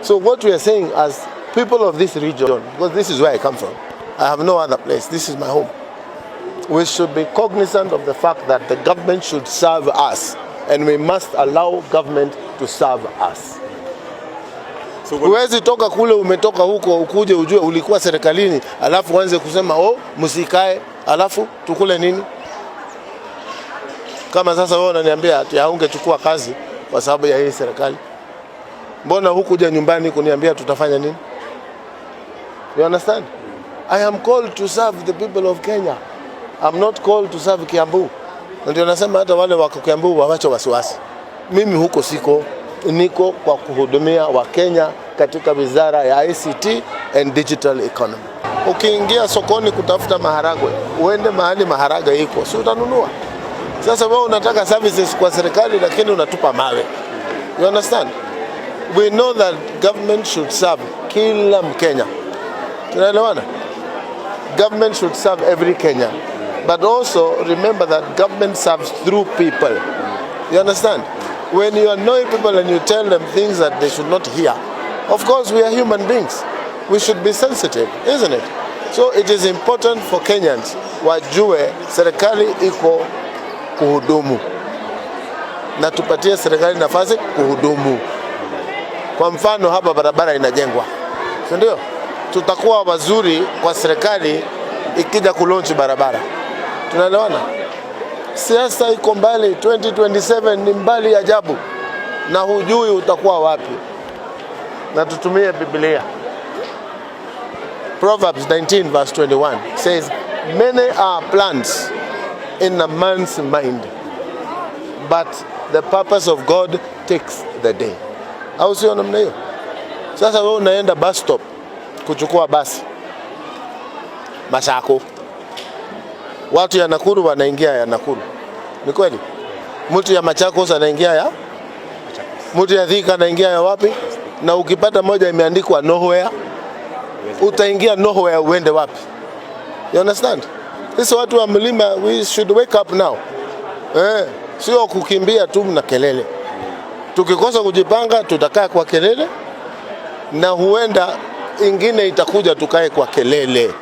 So what we are saying as people of this region, because this is where I come from, I have no other place, this is my home. We should be cognizant of the fact that the government should serve us and we must allow government to serve us. So Huwezi toka kule umetoka huko ukuje ujue ulikuwa serikalini alafu uanze kusema, "Oh, msikae," alafu tukule nini? Kama sasa wewe unaniambia ati haungechukua kazi kwa sababu ya hii serikali, mbona hukuja nyumbani kuniambia tutafanya nini? You understand? I am called to serve the people of Kenya. I'm not called to serve Kiambu. Na ndio nasema hata wale wako Kiambu wawache wasiwasi. Mimi huko siko, niko kwa kuhudumia Wakenya katika wizara ya ICT and Digital Economy. Ukiingia sokoni kutafuta maharagwe, uende mahali maharagwe iko, si utanunua? Sasa wewe unataka services kwa serikali lakini unatupa mawe. You understand? We know that government should serve kila Mkenya. Tunaelewana? Government should serve every Kenyan. But also remember that government serves through people. You understand? When you annoy people and you tell them things that they should not hear, of course we are human beings. We should be sensitive, isn't it? So it is important for Kenyans wajue serikali iko kuhudumu na tupatie serikali nafasi kuhudumu. Kwa mfano hapa barabara inajengwa, si ndio? Tutakuwa wazuri kwa serikali ikija kulaunch barabara. Tunaelewana? Siasa iko mbali, 2027 ni mbali ajabu, na hujui utakuwa wapi. Na tutumie Biblia. Proverbs 19 verse 21 says, "Many are plans in a man's mind, but the purpose of God takes the day." Au sio namna hiyo? Sasa wewe unaenda bus stop kuchukua basi Masako, watu ya Nakuru wanaingia ya Nakuru, ni kweli? Mtu ya Machakos anaingia ya, mtu ya Thika anaingia ya wapi? Na ukipata moja imeandikwa nowhere, utaingia nowhere uende wapi? You understand? Sisi watu wa mlima, we should wake up now. Eh, sio kukimbia tu na kelele. Tukikosa kujipanga tutakaa kwa kelele, na huenda ingine itakuja tukae kwa kelele.